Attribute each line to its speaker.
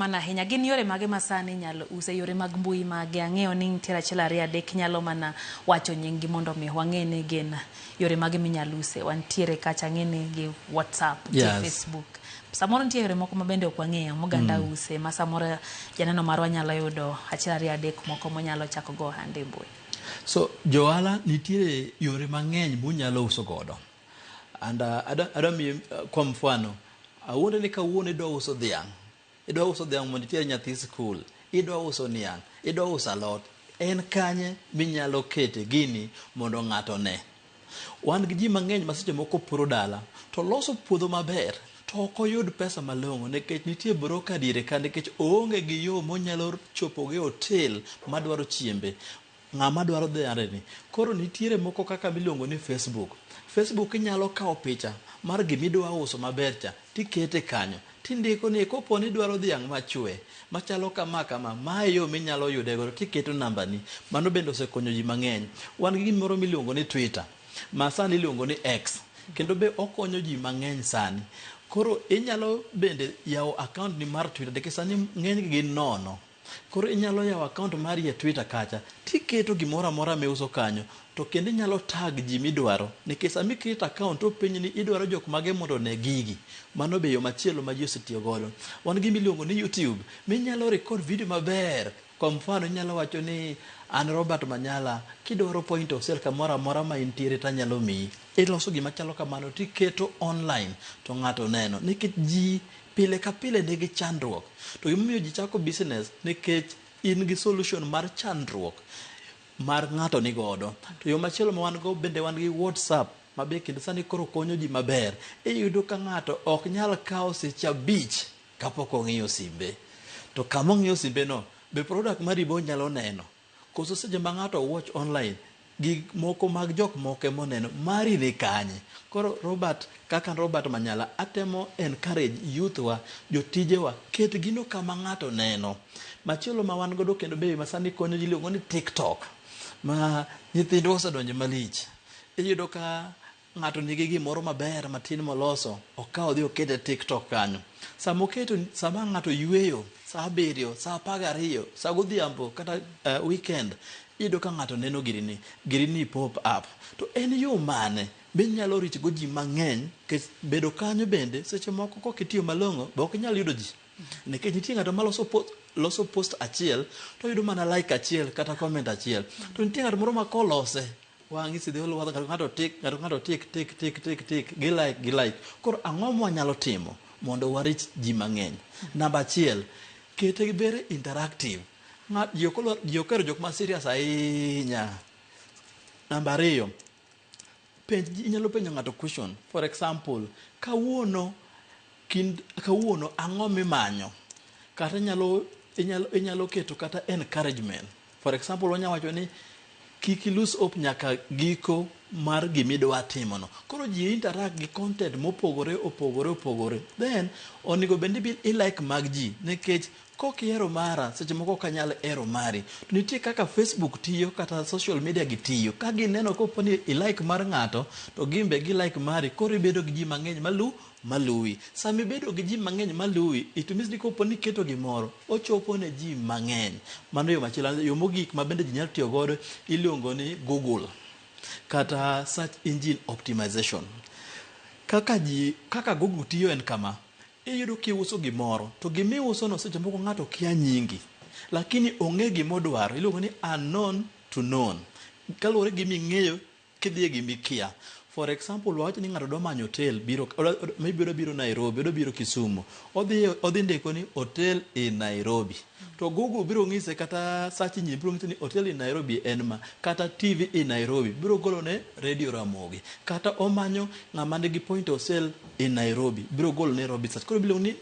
Speaker 1: Mana ahinya. Gin yore mage ma sani inyalo use? Yore mag mbui mage? Ang'eyo ni nitiere achiel ariyo adek inyalo mana wacho nying gi mondo mi wang'e ni gin yore mage minyalo use. Wantiere kacha ang'e ni gi WhatsApp, nitie Facebook. Samoro nitie yore moko ma bende ok wang'eyo moganda use ma samoro janeno marwa nyalo yudo achiel ariyo adek moko monyalo chako go ohande e mbui.
Speaker 2: So johala nitiere yore mang'eny munyalo uso godo. And adwa miyi kwa mfano, awuonde ni kawuono idwa uso dhiang', idwa uso dhiang' mondo iter nyathi skul, idwa uso niang', idwa uso alot, en kanye minyalo kete gini mondo ng'ato one? Wan gi ji mang'eny ma seche moko puro dala to loso puodho maber to ok oyud pesa malong'o nikech nitie broker diere ka nikech oonge gi yo monyalo chopo gi hotel madwaro chiembe. Ng'ama dwaro dhiareni. Koro nitiere moko kaka miluongo ni Facebook. Facebook inyalo kawo picha mar gimidwa uso maber cha tikete kanyo tindiko ni kopo ni idwaro dhiang' machwe machalo kama kama, mae e yo minyalo yude godo tiketo nambani. Mano bende osekonyo ji mang'eny. Wan gi gimoro miluongo ni Twitter ma sani iluongo ni X kendo be okonyo ji mang'eny sani. Koro inyalo bende yawo account ni mar Twitter nikech sani ng'enygi gin nono. Koro inyalo yawo account mari e Twitter kacha tiketo gimoro amora miuso kanyo to kendo inyalo tag ji midwaro nikech sama i create account topenji ni idwaro jok mage mondo one gigi. Mano be yo machielo ma ji osetiyo godo. Wan gi miluongo ni YouTube minyalo record video maber. Kwa mfano inyalo wacho ni an Robert Manyala kidwaro point of sale kamoro amora ma intiere tanyalo miyi. Iloso gima chalo kamano tiketo online to ng'ato neno nikech ji pile ka pile nigi chandruok. To gimomiyo ji chako business nikech in gi solution mar chandruok mar ng'ato ni godo. To yo machielo ma wan go bende wan gi WhatsApp ma be kendo sani koro konyo ji maber. Iyudo ka ng'ato ok nyal kawo seche abich kapok ong'iyo simbe. To kama ong'iyo simbe no be product mari be onyalo neno. Koso seche ma ng'ato watch online gik moko mag jok moko ema oneno mari ni kanye? Koro Robert kaka Robert Manyala atemo encourage youth wa, jotijewa ket gino kama ng'ato neno. Machielo ma wan godo kendo be masani konyo ji iluongo ni TikTok ma nyithindwa osedonje malich. Iyudo ka ng'ato nigi gimoro maber matin moloso, okawo odhi okete TikTok kanyo. Sama oketo, sama ng'ato yueyo saa abiriyo, saa 12, saa godhiambo kata weekend, iyudo ka ng'ato neno gini, gini pop up. To en yo mane minyalo reach go ji mang'eny nikech bedo kanyo bende seche moko kok itiyo malong'o be ok inyal yudo ji. Nikech nitie ng'ato ma loso post, loso post achiel to oyudo mana like achiel kata comment achiel. To nitie ng'at moro ma kolose wang'i sidhi olwar ng'ato ng'ato tik ng'ato ng'ato tik tik tik tik tik gi like gi like. Koro ang'o mwanyalo timo mondo warich ji mang'eny? Namba achiel, kete very interactive. Ng'at ji ok ji ok ohero jok ma serious ahinya. Namba ariyo, penj inyalo penjo ng'ato question. For example, kawuono kind kawuono ang'o mimanyo? Kata inyalo inyalo inyalo keto kata encouragement. For example, wanya wacho ni kik i lose hope nyaka giko mar gimidwa timo no. Koro ji interact gi content mopogore opogore opogore. Then onego bed ni i like mag ji nikech kok ihero mara seche moko ok anyal hero mari. To nitie kaka Facebook tiyo kata social media gi tiyo. Ka gineno kopo ni i like mar ng'ato to gin be gi like mari koro ibedo gi ji mang'eny malu maluwi. Sama ibedo gi ji mang'eny maluwi, it means ni kopo ni iketo gimoro, ochopo ne ji mang'eny. Mano yo machielo. Yo mogik ma bende ji nyalo tiyo godo iluongo ni Google kata search engine optimization. Kaka ji, kaka Google tiyo en kama, iyudo kiuso gimoro to gimiuso no seche moko ng'ato kia nyingi lakini ong'e gimodwaro iluongo ni unknown to known. Kaluwore gi giming'eyo kidhi e gimikia. For example, wawach ni ng'ato dwa manyo hotel biro maybe odwa biro Nairobi, odwa biro Kisumu. Odhi odhi ndiko ni hotel in Nairobi. To Google biro ng'ise kata search engine biro ng'ise ni hotel in Nairobi en ma. Kata TV in Nairobi biro golo ne Radio Ramogi. Kata omanyo ng'ama nigi point of sale in Nairobi biro golo ne Robi Search. Koro iluongo ni